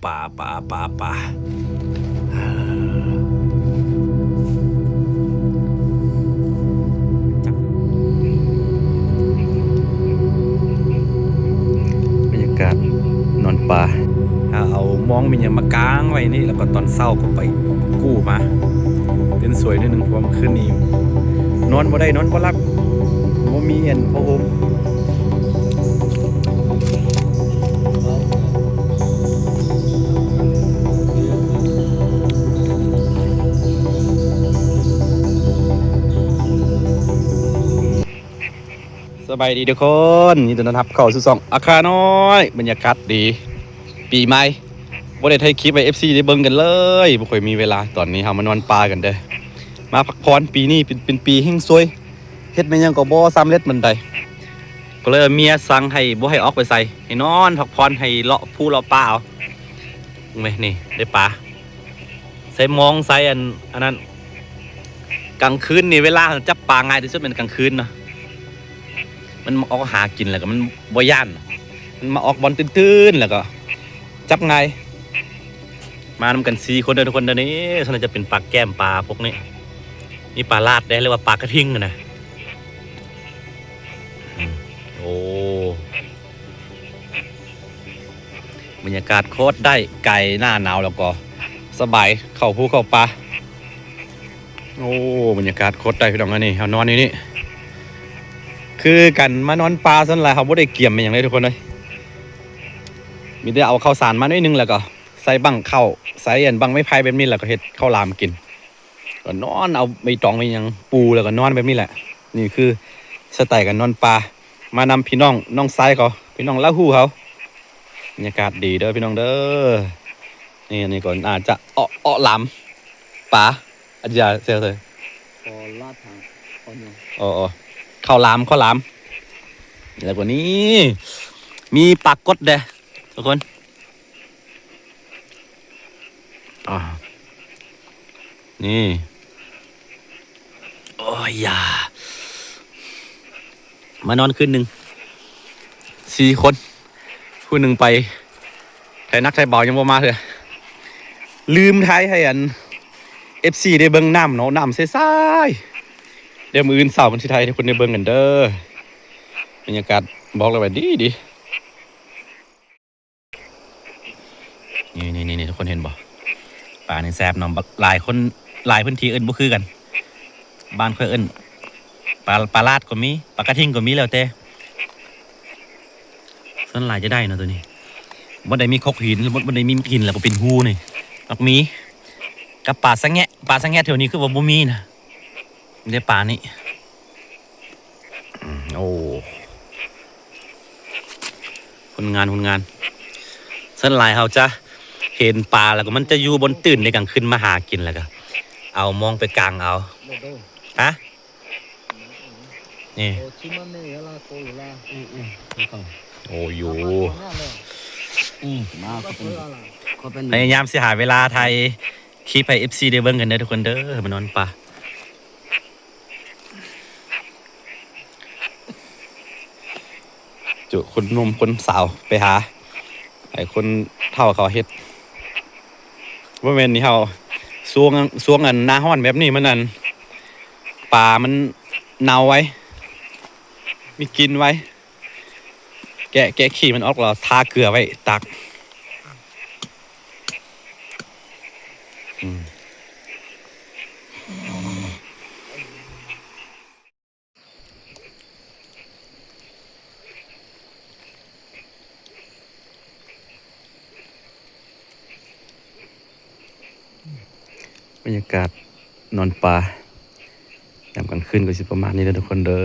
ປາ ປາ ປາ ປາ ບັນຍາກາດນອນປ່າ. ເຮົາເອົາມອງມີຫຍັງມາກາງໄວ້ນີ້ ແລ້ວກໍຕອນເຊົ້າກໍໄປກູ້ມາ ຕື່ນສວຍໜ້ອຍໜຶ່ງ ເພາະວ່າມື້ຄືນນີ້ນອນບໍ່ໄດ້ ນອນບໍ່ຫຼັບ ບໍ່ມີອັນຜ້າຫົ່ມ. ສະບາຍດີທຸກຄົນ ຍິນດີຕ້ອນຮັບເຂົ້າສູ່ຊ່ອງອາຄານ້ອຍ. ບັນຍາກາດດີ ປີໃໝ່ ບໍ່ໄດ້ຖ່າຍຄລິບໃຫ້ເອັຟຊີໄດ້ເບິ່ງກັນເລີຍ ບໍ່ຄ່ອຍມີເວລາ. ຕອນນີ້ເຮົາມານອນປ່າກັນເດີ ມາພັກຜ່ອນ. ປີນີ້ເປັນ ເປັນປີເຮັງຊວຍ ເຮັດແມ່ນຫຍັງກໍບໍ່ສຳເລັດປານໃດ ກໍເລີຍເມຍສັ່ງໃຫ້ບໍ່ໃຫ້ອອກໄປໃສ ໃຫ້ນອນພັກຜ່ອນ ໃຫ້ເລາະພູເລາະປ່າເອົາ. ເບິ່ງແມ ນີ້ໄດ້ປາ ໃສ່ມອງ ໃສ່ອັນ ອັນນັ້ນ. ກາງຄືນນີ້ເວລາເຮົາຈັບປາງ່າຍທີ່ສຸດແມ່ນກາງຄືນເນາະ ມັນມາອອກຫາກິນ ແລ້ວກໍມັນບໍ່ຢ້ານ ມັນມາອອກບ່ອນຕື້ນໆ ແລ້ວກໍຈັບງ່າຍ. ມານຳກັນສີ່ຄົນເດີທຸກຄົນເດີ. ນີ້ສ່ວນໃຫຍ່ຈະເປັນປາແກ້ມ ປາພວກນີ້ ມີປາລາດເດ້ ຫຼືວ່າປາກະທິງນະ. ອືມ ໂອ້ ບັນຍາກາດໂຄດໄດ້ ກາຍໜ້າໜາວແລ້ວກໍສະບາຍ ເຂົ້າພູເຂົ້າປ່າ. ໂອ້ ບັນຍາກາດໂຄດໄດ້ພີ່ນ້ອງ. ອັນນີ້ເຮົານອນຢູ່ນີ້ ຄືກັນ ມານອນປ່າສ່ວນຫຼາຍເຮົາບໍ່ໄດ້ກຽມອີ່ຫຍັງເລີຍທຸກຄົນເອີຍ ມີແຕ່ເອົາເຂົ້າສານມາໜ້ອຍໜຶ່ງ ແລ້ວກໍໃສ່ບັ້ງເຂົ້າ ໃສ່ອັນບັ້ງໄມ້ໄຜ່ແບບນີ້ ແລ້ວກໍເຮັດເຂົ້າຫຼາມກິນ ກໍນອນເອົາໃບຕອງໃບຫຍັງປູ ແລ້ວກໍນອນແບບນີ້ແຫຼະ. ນີ້ຄືສະໄຕການນອນປ່າ ມານຳພີ່ນ້ອງນ້ອງຊາຍເຂົາ ພີ່ນ້ອງລາຫູເຮົາ. ບັນຍາກາດດີເດີພີ່ນ້ອງເດີ. ນີ້ ອັນນີ້ກໍອາດຈະເອາະ ເອາະຫຼາມປາ ອາດຈະເຊວເຕີ ຂໍລາດທາງ ຂໍຫຍັງ ອໍ ອໍ ເຂົ້າຫຼາມ ເຂົ້າຫຼາມ. ແລ້ວກໍນີ້ ມີປາກົດເດ້ທຸກຄົນ. ອາ ນີ້ ໂອ້ຍຢາ ມານອນຄືນໜຶ່ງ ສີ່ຄົນ ຜູ້ໜຶ່ງໄປ ໄທໜັກໄທເບົາຍັງບໍ່ມາເທື່ອ ລືມຖ່າຍໃຫ້ອັນ ເອັຟຊີ ໄດ້ເບິ່ງນ້ຳເນາະ ນ້ຳໃສໆ. ດຽວມື້ອື່ນເຊົ້າມັນຊິຖ່າຍໃຫ້ທຸກຄົນໄດ້ເບິ່ງກັນເດີ. ບັນຍາກາດບອກເລີຍວ່າດີໆ. ນີ້ໆໆ ທຸກຄົນເຫັນບໍ່? ປານີ້ແຊບເນາະ. ຫຼາຍຄົນ ຫຼາຍພື້ນທີ່ເອີ້ນບໍ່ຄືກັນ. ບ້ານຂ້ອຍເອີ້ນປາ ປາລາດກໍມີ ປາກະທິງກໍມີ ແລ້ວແຕ່. ສ່ວນຫຼາຍຈະໄດ້ເນາະໂຕນີ້. ບໍ່ໄດ້ມີຄົກຫີນ ບໍ່ ບໍ່ໄດ້ມີຫີນ ແລ້ວກໍເປັນຮູນີ້. ມັກມີ ກັບປາສະແງະ ປາສະແງະແຖວນີ້ຄືວ່າບໍ່ມີນະ. ມີແຕ່ປານີ້. ອືມ ໂອ້ ຜົນງານ ຜົນງານ. ສ່ວນຫຼາຍເຮົາຈະເຫັນປາ ແລ້ວກໍມັນຈະຢູ່ບ່ອນຕື່ນໃນກາງຄືນ ມາຫາກິນ ແລ້ວກໍເອົາມອງໄປກາງເອົາ. ຮະ? ນີ້ ໂອ້ ຢູ່ ອືມ ມາ ເຂົາເປັນ ເຂົາເປັນ ພະຍາຍາມຊິຫາເວລາຖ່າຍຄລິບໃຫ້ເອັຟຊີໄດ້ເບິ່ງກັນເດີທຸກຄົນເດີ ມານອນປ່າ. ຈຸຄົນໜຸ່ມຄົນສາວໄປຫາ ໃຫ້ຄົນເຖົ້າເຂົາເຮັດ. ບໍ່ແມ່ນນີ້ເຮົາ ຊ່ວງ ຊ່ວງອັນໜ້າຮ້ອນແບບນີ້ ມັນອັນ ປາມັນເນົ່າໄວ ມີກິ່ນໄວ. ແກະ ແກະຂີ້ມັນອອກ ແລ້ວທາເກືອໄວ້ຕາກ. ອືມ ບັນຍາກາດນອນປ່າຍາມກາງຄືນກໍຊິປະມານນີ້ເດີທຸກຄົນເດີ.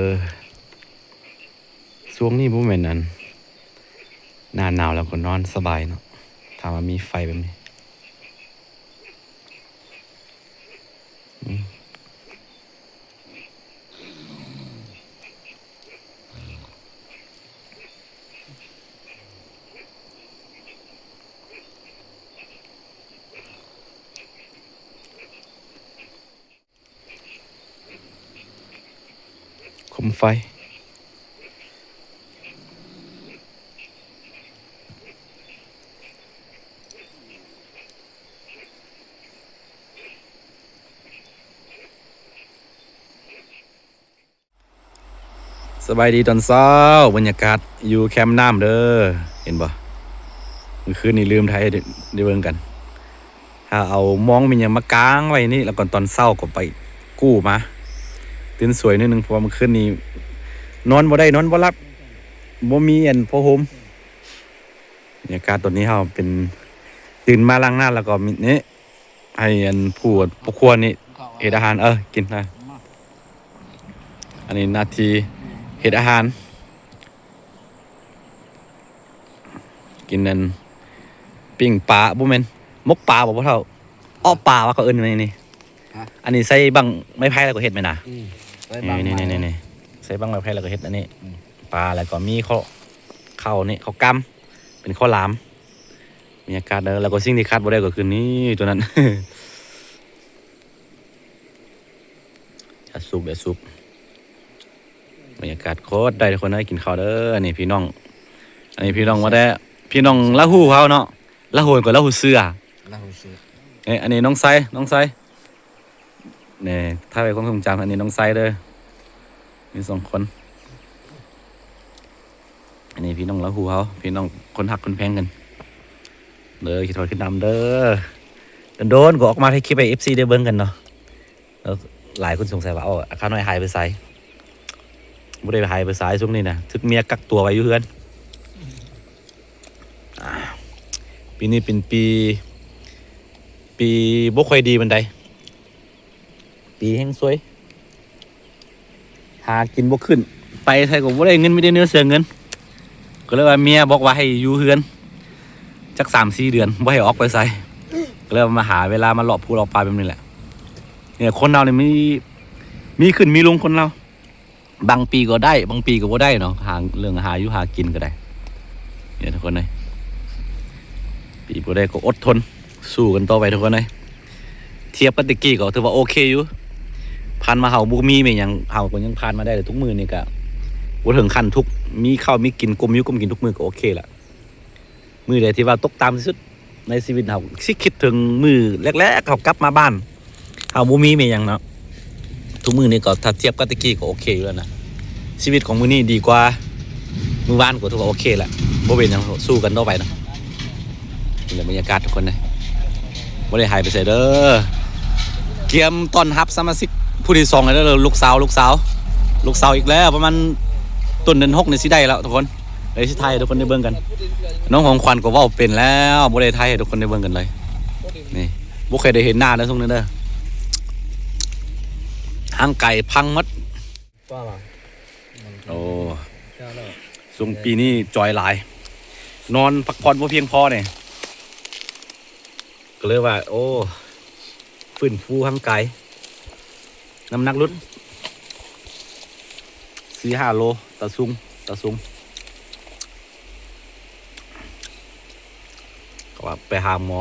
ຊ່ວງນີ້ບໍ່ແມ່ນອັນ ໜ້າໜາວແລ້ວກໍນອນສະບາຍເນາະ ຖ້າວ່າມີໄຟແບບນີ້. ອືມ ໂຄມໄຟ. ສະບາຍດີຕອນເຊົ້າ, ບັນຍາກາດຢູ່ແຄມນ້ຳເດີ. ເຫັນບໍ່? ມື້ຄືນນີ້ລືມຖ່າຍໃຫ້ໄດ້ເບິ່ງກັນ. ຫາເອົາມອງມີຫຍັງມາກາງໄວ້ນີ້ ແລ້ວກໍຕອນເຊົ້າກໍໄປກູ້ມາ. ຕື່ນສວຍໜ້ອຍໜຶ່ງ ເພາະວ່າມື້ຄືນນີ້ນອນບໍ່ໄດ້ ນອນບໍ່ຫຼັບ, ບໍ່ມີອັນຜ້າຫົ່ມ. ບັນຍາກາດຕອນນີ້ເຮົາເປັນ ຕື່ນມາລ້າງໜ້າ ແລ້ວກໍມີນີ້ ໃຫ້ອັນຜູ້ ພໍ່ຄົວນີ້ເຮັດອາຫານ ເອີ ກິນນະ. ອັນນີ້ໜ້າທີ່ເຮັດອາຫານ ກິນອັນ ປີ້ງປາ ບໍ່ແມ່ນ ໝົກປາບໍ່ພໍ່ເຖົ້າ? ເອາະປາວ່າເຂົາເອີ້ນນີ້. ຮະ? ອັນນີ້ໃສ່ບັ້ງໄມ້ໄຜ່ແລ້ວກໍເຮັດແມ່ນນະ? ອືມ ໃສ່ບັ້ງໄມ້ ນີ້ໆໆ ໃສ່ບັ້ງໄມ້ໄຜ່ແລ້ວກໍເຮັດອັນນີ້ ອືມ ປາ ແລ້ວກໍມີເຂົ້າ ເຂົ້ານີ້ ເຂົ້າກ້ຳ ເປັນເຂົ້າຫຼາມ. ບັນຍາກາດເດີ ແລ້ວກໍສິ່ງທີ່ຂາດບໍ່ໄດ້ກໍຄືນີ້ ຕົວນັ້ນ ຢາສູບ ຢາສູບ. ບັນຍາກາດໂຄດໄດ້ທຸກຄົນເອີຍ ກິນເຂົ້າເດີ. ອັນນີ້ພີ່ນ້ອງ ອັນນີ້ພີ່ນ້ອງມາແຕ່ ພີ່ນ້ອງລາຫູເຮົາເນາະ ລາຫູກໍລາຫູເສືອ ລາຫູເສືອ. ເອີ ອັນນີ້ນ້ອງໄຊ ນ້ອງໄຊ ນີ້ ຖ່າຍໄວ້ຄວາມຊົງຈຳ. ອັນນີ້ນ້ອງໄຊເດີ ມີສອງຄົນ. ອັນນີ້ພີ່ນ້ອງລາຫູເຮົາ ພີ່ນ້ອງຄົນຮັກຄົນແພງກັນເດີ. ຄິດຮອດຄິດນຳເດີ ໂດນໆກໍອອກມາຖ່າຍຄລິບໃຫ້ເອັຟຊີໄດ້ເບິ່ງກັນເນາະ. ເອີ ຫຼາຍຄົນສົງໄສວ່າ ເອົາ ຂ້ານ້ອຍຫາຍໄປໃສ? ບໍ່ໄດ້ຫາຍໄປໃສ ຊ່ວງນີ້ນະ ຖືກເມຍກັກຕົວໄວ້ຢູ່ເຮືອນ. ອາ ປີນີ້ເປັນປີ ປີບໍ່ຄ່ອຍດີປານໃດ ປີແຮ່ງຊວຍ ຫາກິນບໍ່ຂຶ້ນ ໄປໃສກໍບໍ່ໄດ້ເງິນ ມີແຕ່ແນວເສຍເງິນ. ກໍເລີຍວ່າເມຍບອກວ່າໃຫ້ຢູ່ເຮືອນຈັກສາມສີ່ເດືອນ ບໍ່ໃຫ້ອອກໄປໃສ. ກໍເລີຍວ່າມາຫາເວລາມາເລາະພູເລາະປ່າແບບນີ້ແຫຼະ. ນີ້ ຄົນເຮົານີ້ມີ ມີຂຶ້ນມີລົງ ຄົນເຮົາ ບາງປີກໍໄດ້ ບາງປີກໍບໍ່ໄດ້ເນາະ. ຫາ ເລື່ອງຫາຢູ່ຫາກິນກໍໄດ້ ນີ້ທຸກຄົນເອີຍ ປີບໍ່ໄດ້ກໍອົດທົນ ສູ້ກັນຕໍ່ໄປທຸກຄົນເອີຍ. ທຽບກັບແຕ່ກີ້ກໍຖືວ່າໂອເຄຢູ່ ຜ່ານມາເຮົາບໍ່ມີແມ່ນຫຍັງ ເຮົາກໍຍັງຜ່ານມາໄດ້. ແຕ່ທຸກມື້ນີ້ກໍບໍ່ເຖິງຂັ້ນທຸກ ມີເຂົ້າມີກິນ ກົ້ມຢູ່ກົ້ມກິນທຸກມື້ກໍໂອເຄລະ. ມື້ໃດທີ່ວ່າຕົກຕ່ຳທີ່ສຸດໃນຊີວິດເຮົາ ຊິຄິດເຖິງມື້ແລກໆເຮົາກັບມາບ້ານ ເຮົາບໍ່ມີແມ່ນຫຍັງເນາະ. ທຸກມື້ນີ້ກໍຖ້າທຽບກັບແຕ່ກີ້ກໍໂອເຄຢູ່ແລ້ວນະ. ຊີວິດຂອງມື້ນີ້ດີກວ່າມື້ວານ ກໍຖືວ່າໂອເຄແຫຼະ ບໍ່ເປັນຫຍັງ ສູ້ກັນຕໍ່ໄປນະ. ນີ້ແຫຼະບັນຍາກາດທຸກຄົນເອີຍ ບໍ່ໄດ້ຫາຍໄປໃສເດີ. ກຽມຕ້ອນຮັບສະມາຊິກຜູ້ທີສອງແລ້ວເດີ ລູກສາວ ລູກສາວ ລູກສາວອີກແລ້ວ. ປະມານຕົ້ນເດືອນຫົກນີ້ຊິໄດ້ແລ້ວທຸກຄົນ ເລີຍຊິຖ່າຍໃຫ້ທຸກຄົນໄດ້ເບິ່ງກັນ. ນ້ອງຂອງຂວັນກໍເວົ້າເປັນແລ້ວ ບໍ່ໄດ້ຖ່າຍໃຫ້ທຸກຄົນໄດ້ເບິ່ງກັນເລີຍ. ນີ້ ບໍ່ເຄີຍໄດ້ເຫັນໜ້າເດີຊ່ວງນີ້ເດີ ຮ່າງກາຍພັງໝົດ. ໂອ້ ຊ່ວງປີນີ້ຈ່ອຍຫຼາຍ ນອນພັກຜ່ອນບໍ່ພຽງພໍນີ້ ກໍເລີຍວ່າ ໂອ້ ຟື້ນຟູຮ່າງກາຍ ນ້ຳໜັກຫຼຸດສີ່ຫ້າໂລ ຕາສູງ ຕາສູງ. ກໍວ່າໄປຫາໝໍ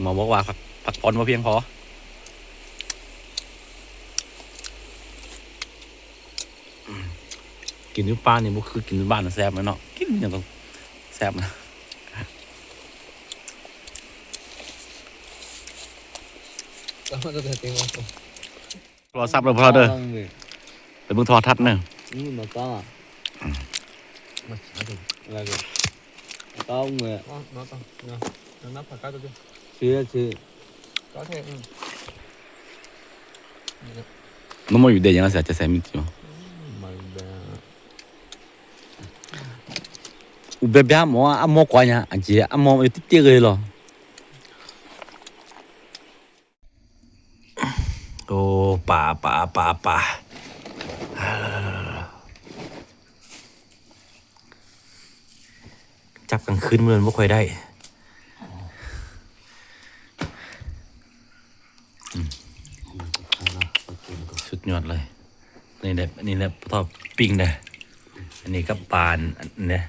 ໝໍບອກວ່າພັກ ພັກຜ່ອນບໍ່ພຽງພໍ. ກິນຢູ່ປ່ານີ້ບໍ່ຄືກິນຢູ່ບ້ານແຊບແມ່ນເນາະ ກິນຫຍັງກໍແຊບນະ. ໂທລະສັບເດີພໍ່ເດີ ໄປເບິ່ງໂທລະທັດເດີ. Nó màu gì đen vậy nó sẽ sẽ sẽ mít chứ. U bia bia mo a mo kwa nya a ji a mo yo ti ti ge lo. ໂອ້ ປາ ປາ ປາ ປາ ຈັບກາງຄືນມັນບໍ່ຄ່ອຍໄດ້. ອືມ ສຸດຍອດເລີຍ. ນີ້ແຫຼະ ນີ້ແຫຼະ ປາທອດປີ້ງເດີ. ອັນນີ້ກັບປາ ອັນນີ້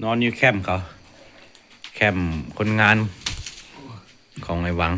ນອນຢູ່ແຄມເຂົາ ແຄມຄົນງານຂອງໄອ້ຫວັງ.